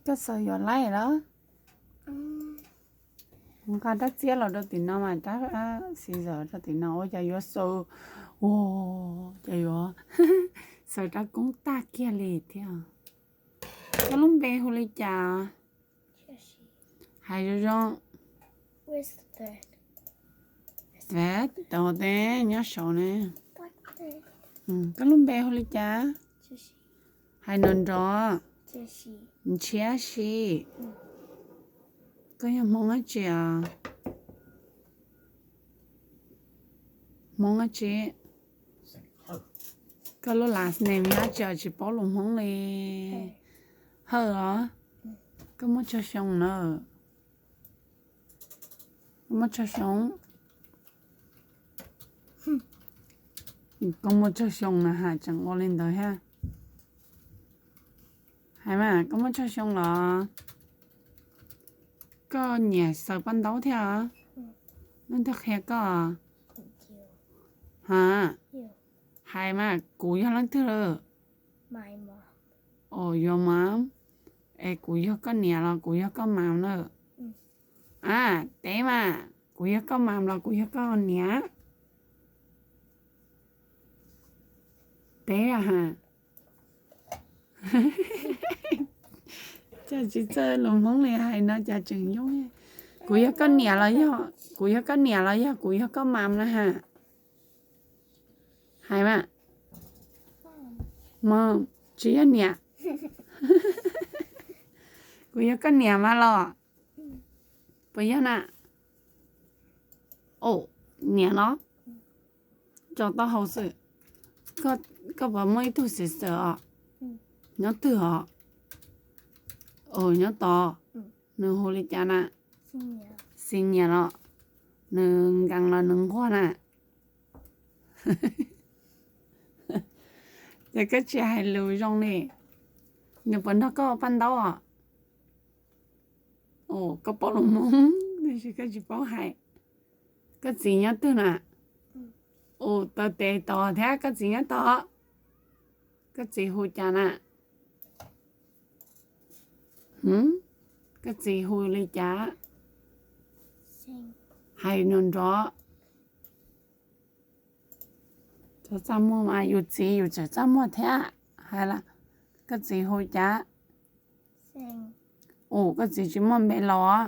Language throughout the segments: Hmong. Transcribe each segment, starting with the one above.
Koj xaws yuav laij los? Nqa rab txiab los rau tim no mas rab scissors rau tim no ua cas yuav xaws, ua cas yuav xaws rab koob tag kiag li thiab. Koj lub npe hu li cas? Hais zoo zoo. Thread, tau tej nyob saud ne. Koj lub npe hu li cas? Hais nrov nrov. Ntshiab si. Koj yog Hmoob dab tsi os? Hmoob dab tsi? Koj lub last name yog dab tsi os? Tsis paub lus Hmoob li. Hawj os? Koj muaj tsawg xyoo na? Koj muaj tsawg xyoo? Koj muaj tsawg xyoo na has tseem ua li ntawd thiab? Hais mas, koj muaj tsawg xyoo los? Koj nyiam xaws paj ntaub thiab? Leej twg qhia koj? Ha, hais mas, kuv yog leej twg lawm? Os, your mom. Es kuv yog koj niam los kuv yog koj mam na? A, teb mas, kuv yog koj mam los kuv yog koj niam? Teb a ha. Cas tsis txawj lus Hmoob li, hais no cas tseem yooj. Kuv yog koj niam los yog, kuv yog koj niam los yog kuv yog koj mam na ha? Hais mas. Mom, tsis yog niam. Kuv yog koj niam mas los? Puas yog na? Niam los? Tso taub hau xwb. Koj puas muaj ib tug sister os? Nyob twg os? Nyob tod. Nws hu li cas na? Xi niam los? Nws nkees los nws nquag na? Ces koj tsis hais lus zoo li. Nws puas nrog koj ua paj ntaub os? Koj paub lus Hmoob tab sis koj tsis paub hais. Koj txiv nyob twg na? Ua taw tes tos thiab, koj txiv nyob tod. Koj txiv hu cas na? Koj txiv hu li cas? Hais nrov nrov. Txaj muag mas, yus txiv yus tseem txaj muag thiab. Hais los, koj txiv hu cas? Ua koj txiv tsis muaj npe los?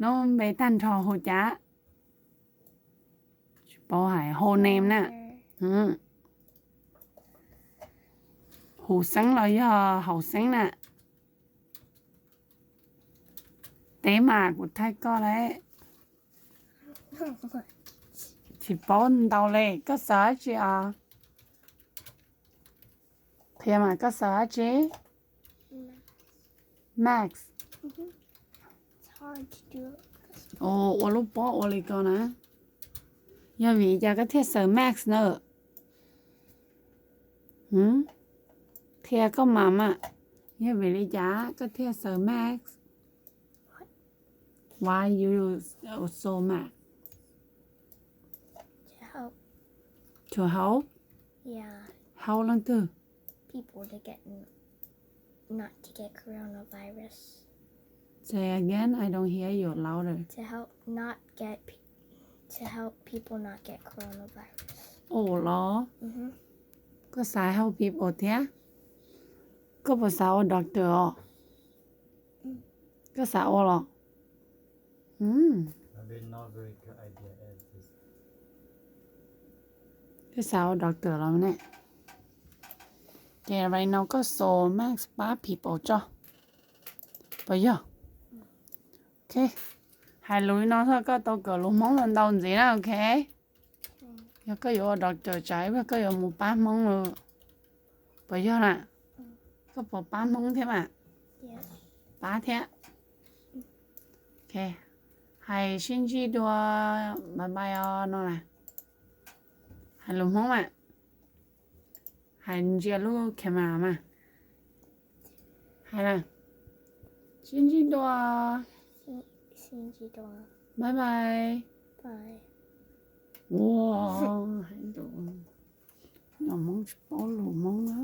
Nub npe tag nrho hu cas? Tsis paub hais, whole name na. Huv Xeeb los yog Haum Xeeb na? Teb mas kuv thaij koj lawm. Tsis paub ntau li, koj xaws dab tsi os? Qhia mas koj xaws dab tsi? Mask. Ua lub pob ua li ko na. Yog vim li cas koj thiaj xaws mask na? Qhia koj mam mas, yog vim li cas koj thiaj xaws mask? Why you sew mask? To help? Help leej twg? Not to get coronavirus. Say again, I don't hear you louder. To help not get pe- to help people not get coronavirus. Ua los? Koj xav help people thiab? Koj puas xav ua doctor os? Koj xav ua los? Koj xav ua doctor los ne? Ces right now koj sew mask pab people tso. Puas yog? Ok. Hais lus li no xwb koj tau kawm lus Hmoob ntau ntxiv na, ok? Yog koj yuav ua doctor tsam ib pliag koj yuav mus pab Hmoob lawm. Puas yog na? Koj puas pab Hmoob thiab mas? Pab thiab. Ok. Hais sib ntsib dua, bye bye os no na. Hais lus Hmoob mas. Hais ntsia lub camera mas. Hais na. Sib ntsib dua. Bye bye. Ua, hais lus, no Hmoob tsis paub lus Hmoob na.